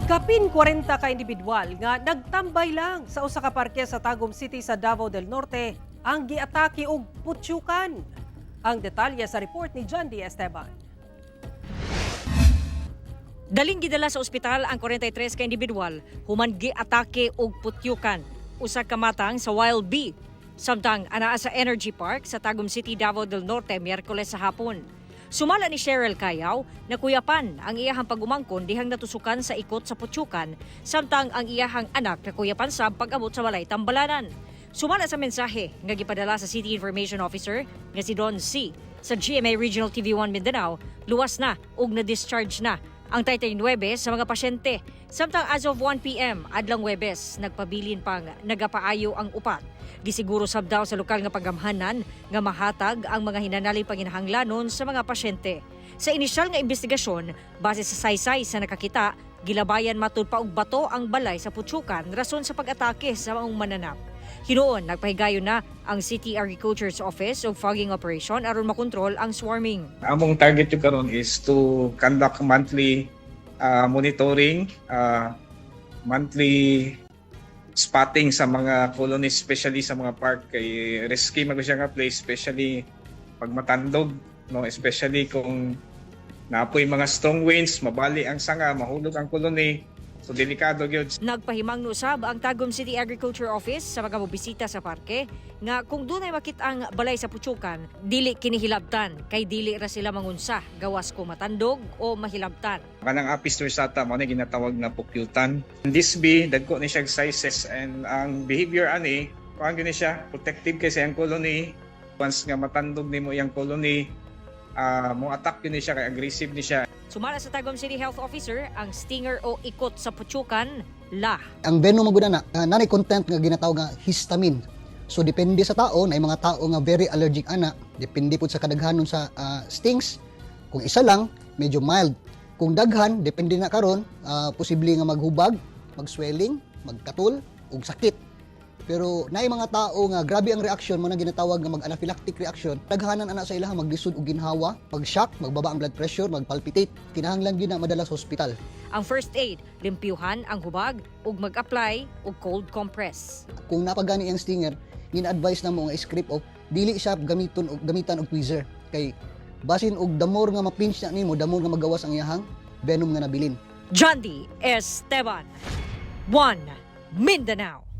Kapin 40 ka individual nga nagtambay lang sa usa ka parke sa Tagum City sa Davao del Norte ang giatake og putyukan. Ang detalye sa report ni John D. Esteban. Daling gidala sa ospital ang 43 ka individual human giatake og putyukan. Usa ka matang sa Wild Bee. Samtang anaa sa Energy Park sa Tagum City, Davao del Norte, Miyerkules sa hapon. Sumala ni Cheryl Cayaw, nakuyapan ang iyahang pag-umangkon dihang natusukan sa ikot sa putyukan, samtang ang iyahang anak nakuyapan sa pag-abot sa balay tambalanan. Sumala sa mensahe nga gipadala sa City Information Officer nga si Don C. sa GMA Regional TV1 Mindanao, luwas na ug na-discharge na ang 39 sa mga pasyente. Samtang as of 1 p.m. adlong Webes, nagpabilin pang nagapaayo ang upat. Gisiguro sab daw sa lokal nga panggamhanan nga mahatag ang mga hinanaling panginahanglanon sa mga pasyente. Sa inisyal nga investigasyon, base sa saysay sa nakakita, gilabayan matud pa og bato ang balay sa putyukan rason sa pag-atake sa maong mananap. Hinuon, nagpahigayon na ang City Agriculture's Office og fogging operation aron makontrol ang swarming. Among target yung karon is to conduct monthly monitoring, monthly spotting sa mga colonies, especially sa mga park kay risky man siya nga place, especially pag matandog, no, especially kung naa poy mga strong winds, mabali ang sanga, mahulog ang colony. So delikado gyud. Nagpahimangno usab ang Tagum City Agriculture Office sa mga mobisita sa parke nga kung dunay makit-ang balay sa putyukan, dili kini hilabtan kay dili ra sila mangunsa gawas ko matandog o mahilabtan. Kanang Apis dorsata mao na ginatawag na pukyutan. This bee, dagko ni siya sizes and ang behavior ani, kuan gyud ni siya, protective kay sa iyang colony. Once nga matandog nimo iyang colony, mo attack gyud ni siya kay aggressive ni siya. Sumala sa Tagum City Health Officer, ang stinger o ikot sa putyukan, la. Ang venom man gud na nanay content nga ginatawag nga histamine. So depende sa tao, na mga tao nga very allergic ana, depende pud sa kadaghanon sa stings. Kung isa lang, medyo mild. Kung daghan, depende na karon, posible nga maghubag, mag-swelling, magkatul ug sakit. Pero naay mga tao nga grabe ang reaction mo na ginatawag nga mag-anaphylactic reaction. Daghanan ana sa ilaha maglisod og ginhawa, mag-shock, magbaba ang blood pressure, magpalpitate. Kinahanglan gyud na madala sa ospital. Ang first aid, limpyuhan ang hubag ug mag-apply og cold compress. Kung napagani ang stinger, gina-advise na mo nga scrape off, dili siya gamiton og gamitan og tweezer kay basin og the more nga ma-pinch na nimo, the more nga magawas ang iyahang venom nga nabilin. John D. Esteban, 1 Mindanao.